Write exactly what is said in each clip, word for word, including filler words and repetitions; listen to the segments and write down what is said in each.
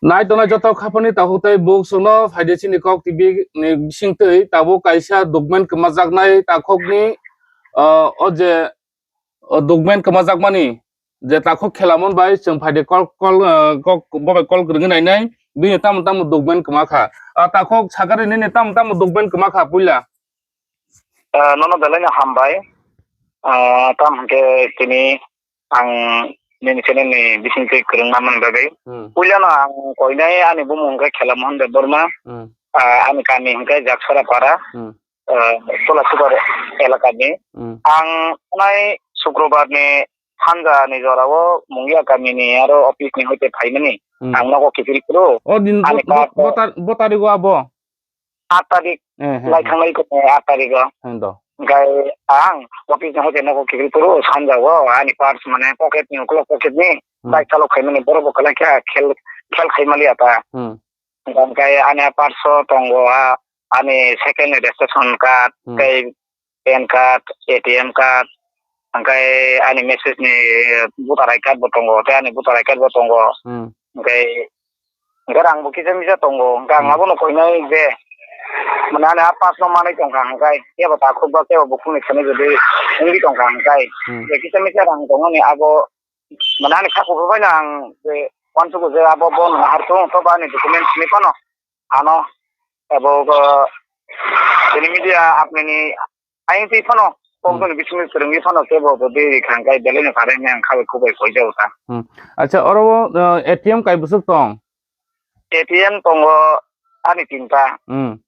Nai tongnai joto khapani takhuk tei buk chwngno phaidi chini Kok T V ni bisingtwi tabuk kaisa document kwmajaknai takhukni, ah, o je, o document kwmajakmani je takhuk Khelamon bai chwng phaidi call, call, ah, kok, bo bai call kwrwngwi nainai, bini tamo tamo document kwmakha. Ah, takhuk sakari nini tamo tamo document kwmakha puila? Ah, nono belai no hambai. Ah, tam hwnkhe tini ang nini channel ni bisingtwi kwrwngna mani bagwi. Hmm. Puilano ang koinai ani bumung hwnkhe Khela Mohan Debbarma. Hmm. Ah, ani kami hwnkhe Jaksora Para. Hmm. Ah, Tulasikor elaka ni. Hmm. Ang nai Sukrobar ni hanja ni jora o Mungia kami ni aro office ni hoite phaimani. Hmm. Ang nogo kiphil phuru. O din ani bo-, bo-, card bo tar-, bo tarigo abo? Aat tarik. Eh, he, lai he. Thanglai ko aat tarik o. Hendo. Hingkai ang office ni hoite nogo kiphil phuru sanja o ani purse mane pocket ni ukulok pocket ni. Hmm. Bike chalok khaimani borok bo kwlai kha khel, khel khaimali ata. Hmm. Hingkai ani a purse o tongo a ani second registration card, hmm, tei pan card, A T M card, hingkai ani message ni voter I D card bo tongo, tei ani voter I D card bo tongo. Hmm. Hingkai, hingkai rang bo kisa misa tongo, hingkai ang, hmm, abono koinai je, mane ani a pass no manwi tongkha hingkai, kebo takhuk ba kebo bukhuk ni simi jodi wngwi tongkha hingkai, hmm, je kisa misa rang tongmani abo, mane ani kha kuphur bai no ang je uansukgo je abo bo no nahar tongo, tobo ani document simi phano. Ano, abo, uh, tini media apni ni ayang twi phano, hmm, kokdoni bisingni kwrwngwi phano kebo bo de khangkai belai no kare hwnwi ang khabai khubai koijao ta. Hmm. Acha, oro o, uh, A T M kai bwswk tong? A T M tongo ani tinta. Hmm.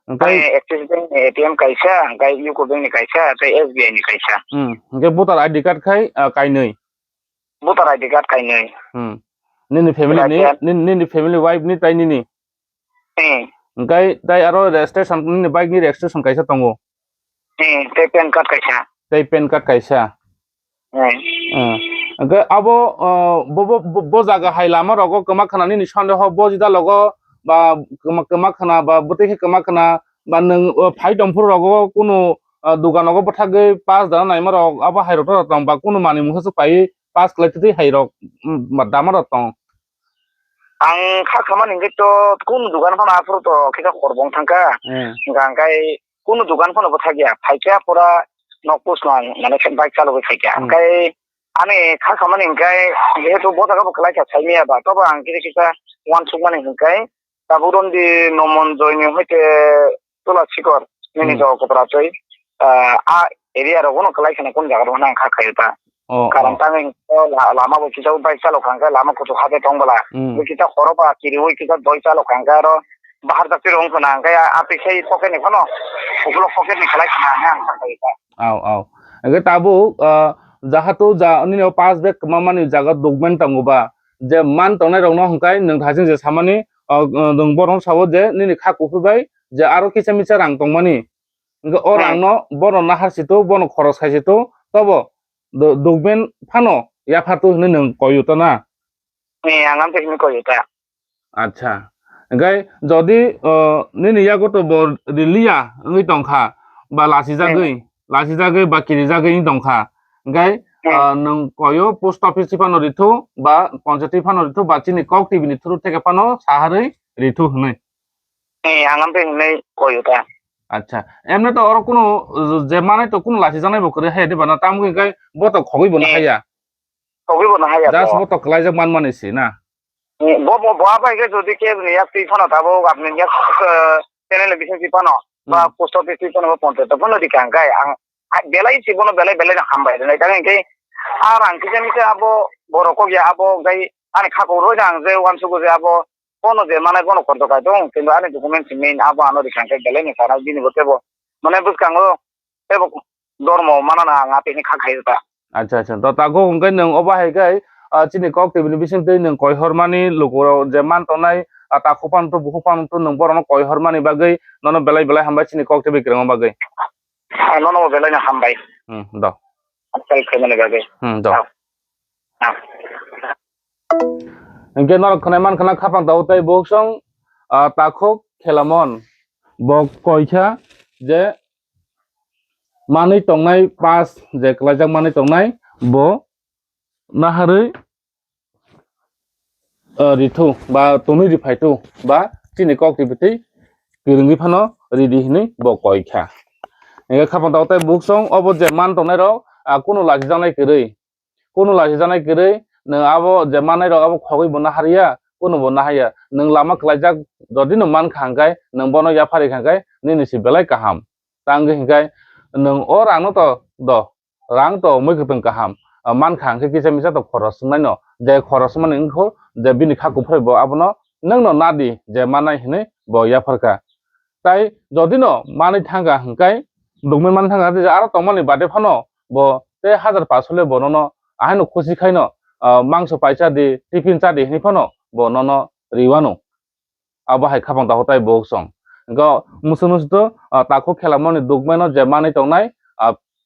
Ani hwnkhe Axis Bank ni A T M kaisa, hwnkhe U C O Bank ni kaisa, tei S B I ni kaisa. Hmm. Hwnkhe voter I D card khai, uh, kainwi? Voter I D card kainwi. Hmm. Nini family ni, nini, nini family wife ni tei nini? Hmm. Hingkai tei aro registration, nini bike ni registration kaisa tongo? Hmm, tei pan card kaisa. Tei pan card kaisa? Hmm. Hmm. Hingkai abo, uh, bo, bo, bo, bo jaga hai lama rogo kwma khna nini sondeho bo jida logo ba kwma, kwma khna ba bwtwi khe kwma khna ba nwng, uh, phai tongphuru rogo kunu, uh, dugan rogo bwthagwi pass dana naima rok abo hai rok tong ba kunu manwi mungsa swk paiwi pass khlai twi hai rok, um, dama rok tong? Ang kha khamani hwnkhe to kunu dugan phano aphuru to khe kha korbong thangkha. Hmm. Hwnkha hwnkhe kunu dugan phano bwthakya, phaikha pura nok pusno ang mane khe bike chalogwi phaikha. Hmm. Hwnkhe ani kha khamani hwnkhe jehetu bo jaga bo kwlai kha saimaya ba, tobo ang kisa kisa uansukmani hwnkhe tabuk romdi Nomonjoy ni hoite Tola Sikor nini, hmm, jaga kopra twi, ah, a area rogo no kwlai kheno kunu jaga rogo nang kha khayo ta. Oh, karon, oh, tangwi la-, lama bo kisa bike chalok kha hwnkhe lama kuchuk hade tong bwla. Hmm. Bo kisa khoro ba kiriwi kisa doi chalok kha hwnkhe aro bahar jaktwi rong khna hwnkhe a, a twi khai pocket ni phano ukulok pocket ni khlai khna hwnkhe ang kha khayo ta. Au, au. Hwnkhe tabuk, ah, jahato ja nini o pass bag kwma mani jaga document tongo ba, je man tongnai rok no hwnkhe nwng thasing je samani, ah, nwng borok no sao je nini kha kuphur bai je aro kisa misa rang tongmani, hwnkhe o, hmm, rang no bono nahar si to, bono khoros khai si to, tobo do-, document phano yaphar to hwnwi nwng koi o ta na? Ni ang amtwi hwnwi koi o ta. Acha. Hwnkhe jodi, o, nini yago to bo riliya wngwi tongkha, ba lachijagwi, hmm, lachijagwi ba kirijagwi wngwi tongkha, hwnkhe, hmm, o, nwng koi o post office twi phano rithu, ba ponchayat twi phano rithu, ba chini Kok T V ni through theke phano saharwi rithu hwnwi. Eh, ang amtwi hwnwi koi o ta. Acha. Emne to oro kunu, uh, je manai to kunu lachijaknai bo kwrwi haya de bana, tamo hwnkhe bo to khogwi bo, eh, nahaya. Khogwi bo nahaya. Just to. Bo to kwlaijak man mani si na. Eh, bo, bo, bo abai khe jodi khe ni yak twi phano tabuk apni yak, eh, channel ni bising twi phano, ba, hmm, post office twi phano ba ponchayat phano rikha hwnkhe ang, ah, belai si bono belai belai no hambai rwnai. Tamo hwnkhe ar ang kisa misa abo borok kok ya abo hwnkhe ani kha kok rw ang je uansukgo je abo bono je manai bono kordo kai tong, kintu ani document si main abo ano rikha hwnkhe belai ni sana bini bo tebo mane bwskango tebo dormo manana ang atini kha khai ta. Acha, acha. To takhuk hwnkhe nwng obo hai khe, ah, chini Kok T V ni bising twi nwng koi hormani lukurok je man tongnai, ah, takhuk phano to bukhuk phano to nwng borokno koi hormani bagwi nono belai belai hambai chini Kok T V kwrwngma bagwi. Ah, nono bo belai no hambai. Hmm, do. Acha, khaimani bagwi. Hmm, do. Ah. Ah. Hwnkhe norok khwnai mankha na khapang tao tei bo song, ah, takhuk Khelamon. Bo koikha je manwi tongnai pass je kwlaijak manwi tongnai bo naharwi rithu ba tonwi riphaitu ba chini kok twi bwtwi kwrwngwi phano ridi hinwi bo koi kha. Hingkhe khapang tao tei buksong obo je man tongnai rok kunu lachijaknai kwrwi, kunu lachijaknai kwrwi nwng abo je mannai rok abo khogwi bo naharya, kunu bo naharya. Nwng lama kwlaijak jodi no mankha hingkhe nwng bono yaphari kha hingkhe nini si belai kaham. Tangwi hingkhe nwng o rang no to do, rang to mui kwtwng kaham mankha hingkhe kisa misa to khoros wngnai no, je khoros wngmani wngkho je bini kha kuphrai bo abono nwng no nadi je mannai hinwi bo yapharkha. Tai jodi no manwi thangkha hingkhe dugmai manwi thangkha hingkhe aro tongmani bade phano bo tei hajar paso le bo nono ahaino khusi khaino mangso paisa di, tiffin cha di hinwi phano bo nono riwano. Abo hai khapang takhuk tai buksong. Hingkhe musu musu to takhuk khelamani dugmaino je manwi tongnai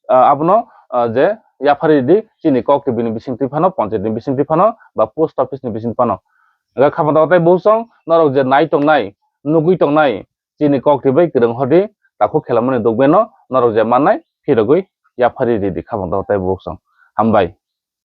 abono je yaphari di chini kok twi bini bising twi phano, panchayat ni bising twi phano ba post office ni bising phano. Hingkhe khapang takhuk tai buksong norok je nai tongnai, nugwi tongnai chini kok twi bai kwrwng hodi takhuk khelamani dugmaino norok je mannai phirogwi yaphari ridi khapang takhuk tai buksong. Hambai.